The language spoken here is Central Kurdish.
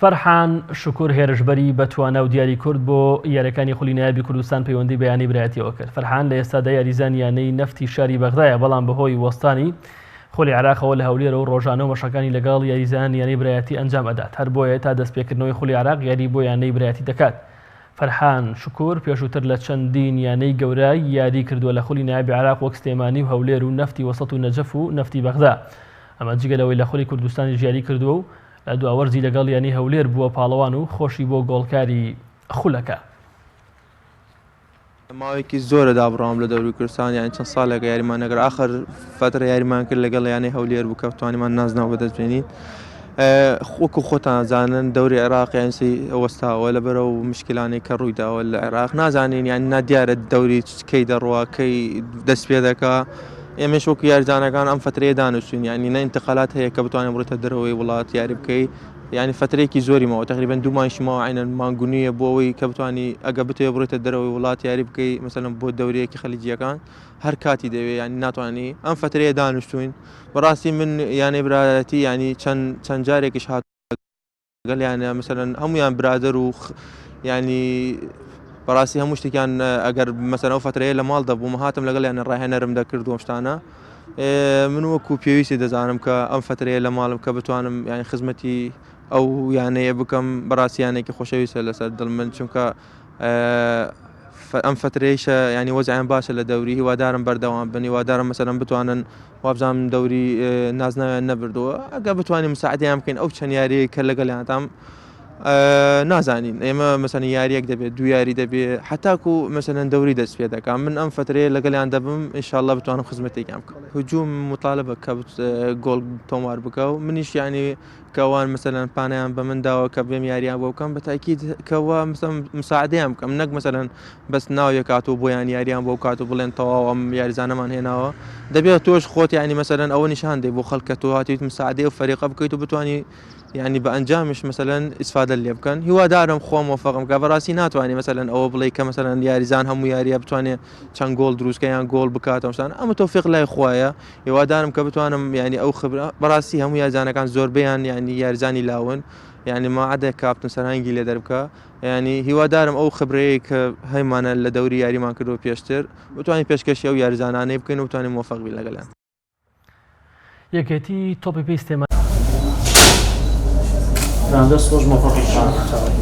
فەرحان شوکور هێرشبەری بەتوانا و دیاری کورد بۆ یاریەکانی خولی نایابی کوردستان پەیوەندی بە یانەی برایەتیەوە کرد. فەرحان لە ئێستادا یاریزانی یانەی نەفتی شاری بەغدایە، بەڵام بەهۆی وەستانی خولی عێراقەوە لە هەولێرە و ڕۆژانە و مەشقەکانی لەگەڵ یاریزانانی یانەی برایەتی ئەنجام ئەدات، هەر بۆیە تا دەستپێکردنەوەی خولی عێراق یاری بۆ یانەی برایەتی دەکات. فەرحان شوکور پێشووتر لە چەندین یانەی گەورە یاری کردووە لە خولی نایابی عێراق وەک سلێمانی و هەولێر و نەفتی وەسەت و نەجەف و نەفتی بەغدا، ئەمە جگە لەوەی لە خولی کوردستانیش یاری کردووە و لە دوا وەرزی لەگەڵ یانەی هەولێر بووە پاڵەوان و خۆشی بۆ گۆڵکاری خولەکە. ماوەیەکی زۆرە دابڕاوم لە دەوری کوردستان یانی چەند ساڵێکە یاریمان نەکرد ئاخر فترە یاریمان کرد لەگەڵ یانەی هەولێر بوو کە توانیمان نازناو بەدەست بێنین وەکو خۆتان زانن دەوری عێراق یانسی وەستاوە لەبەرەو مشکلانەی کە ڕوویداوە لە عێراق نازانین یان نادیارە دەوری کەی دەڕوا کەی دەست پێ دەکا ئێمەش وەکو یاریزانەکان ئەم فترەیە دانوسین یانی نە انتقالات هەیە کە بتوانین بڕیتە دەرەوەی وڵات یاری بکەی یانی فترەیەکی زۆری ماوە تقریبا دوو مانگیشی ماوە عینەن مانگ و نییە بۆ ئەوەی کە بتوانی ئەگە بتەوێ بڕیتە دەرەوەی وڵات یاری بکەی مەسەلەن بۆ دەورەیەکی خەلیجیەکان هەر کاتی دەوێ یانی ناتوانی ئەم فترەیە دانیشتوین بەڕاستی من یانەی برایەتی یانی چەند چەند جارێکیش هات لەگەڵیانە مەسەلەن هەمویان برادەر و ینی بەڕاستی هەموو شتێکیان ئەگەر مەسەلەن ئەو فترەیە لە ماڵ دەبووم هاتم لەگەڵیان ڕاهێنەرم دەکرد و شتانە من وەکو پێویستی دەزانم کە ئەم فترەیە لە ماڵم کە بتوانم یانی خزمەتی ئەو یانەیە بکەم بەڕاستی یانێکی خۆشەویستە لەسەر دڵ من چونکە ئەم فترەیشە ینی وەزعیان باشە لە دەوری هیوادارم بەردەوام بن هیوادارم مەسەلەن بتوانن وابزانم دەوری نازناویان نەبردووە ئەگە بتوانین مساعدیان بکەین ئەو چەند یاریەی کە لەگەڵیان تام نازانین ئێمە مەسەن یاریەک دەبێت دوو یاری دەبێت حتاکو مەسەلەن دەوری دەست پێ دەکات من ئەم فترەیە لەگەڵیان دەبم ئینشاءاللە بتوانم خزمەتێکیان بکەم هجوم مطالبە کە گۆڵ تۆمار بکە و منیش یعنی کە ئەوان مەسەلەن پانیان بە من داوە کە بێم یاریان بۆ بکەم بە تاکید کەوا مساعدەیان بکەم نەک مەسەلەن بەس ناوێک هاتوو بۆیان یاریان بۆ بکات و بڵێن تەواو ئەم یاریزانەمان هێناوە دەبێت تۆش خۆت یعنی مەسەلەن ئەوە نیشان دەی بۆ خەڵک کە تۆ هاتیت مساعدەی ئەو فەریقە بکەیت و بتوانی یعنی بە ئەنجامیش مەسەلەن ئیسفادە لێ بکەن هیوادارم خۆم مۆفەقم کە بەڕاستی ناتوانانی مەسەلەن ئەوە بڵێ کە مەسەلەن یاریزان هەموو یاریە بتوانێت چەند گۆڵ دروستکە یان گۆڵ بکاتەوە شتان ئەمە تۆفیق لای خوایە هیوادارم کە بتوانم یعنی ئەو خبرە بەڕاستی هەموو یاریزانەکان زۆربەیان یعنی یاریزانی لاون یعنی ماعدە کاپتن سەرهەنگی لێ دەربکە یعنی هیوادارم ئەو خبرەیە کە هەیمانە لە دەوری یاریمان کردو پێشتر بتوانین پێشکەشی ئەو یاریزانانەی بکەین و بتوانین مۆفەق بین لەگەڵیان. یەکێتی تۆپی پێی سلێمانی. دەست خۆش مۆفەقی.